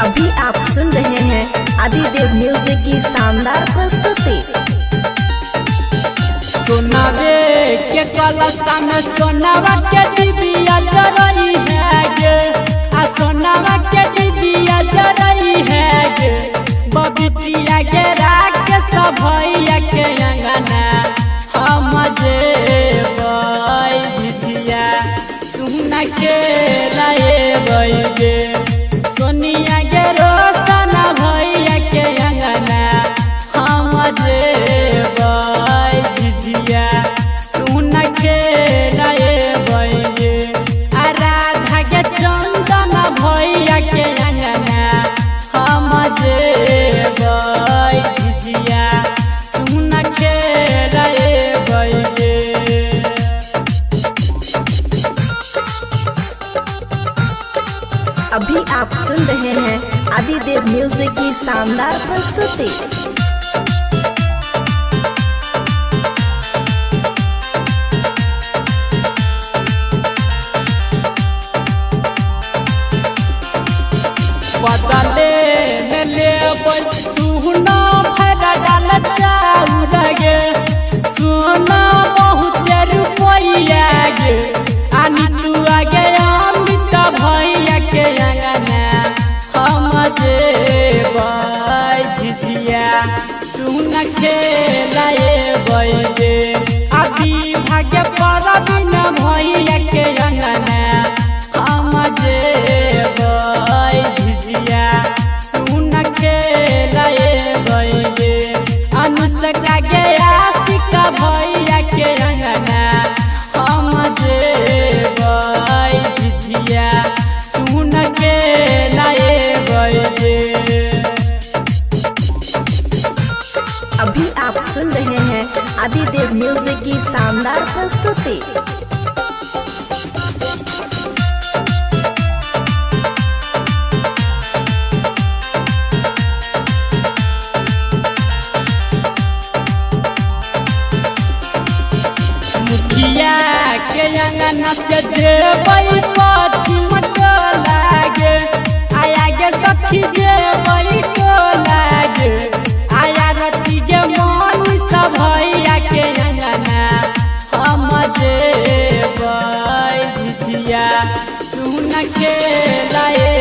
अभी आप सुन रहे हैं आदिदेव म्यूजिक की शानदार प्रस्तुति। सोनावे के कलशा में सोनावा के डिबिया जरई है गे, आ सोनावा के डिबिया जरई है गे। बबितिया के राख सभैया के अंगना हम जेबै झिझिया सुना के लाएबै गे। सोनिया के रोशन भैया के अंगना हम जेबै झिझिया सुना के लाएबै गे। आ राधा के चंदन भैया के अंगना हम जेबै झिझिया सुना के लाएबै गे। अभी आप सुन रहे हैं आदिदेव म्यूजिक की शानदार प्रस्तुति। बदले में लेबै सोना भरा डाल चाउर गे, सोना बहुत रुपैया गे। आ नितुआ गे अमित भैया के अंगना हम जेबै झिझिया सुन के लाएबै गे। आ विवाह के परबिन भैया के अंगना हम जेबै झिझिया सुन के लाएबै गे। अनुष्का के आशिक भैया के अंगना हम जेबै झिझिया सुन के लाएबै गे। अभी आप सुन रहे हैं आदिदेव म्यूजिक की शानदार प्रस्तुति। मुखिया के अंगना से जेबै पश्चिम टोला गे, आया गे सखी जेबै टोला गे। आया रति गे मन भैया के अंगना हम जेबै झिझिया सुन के लाए।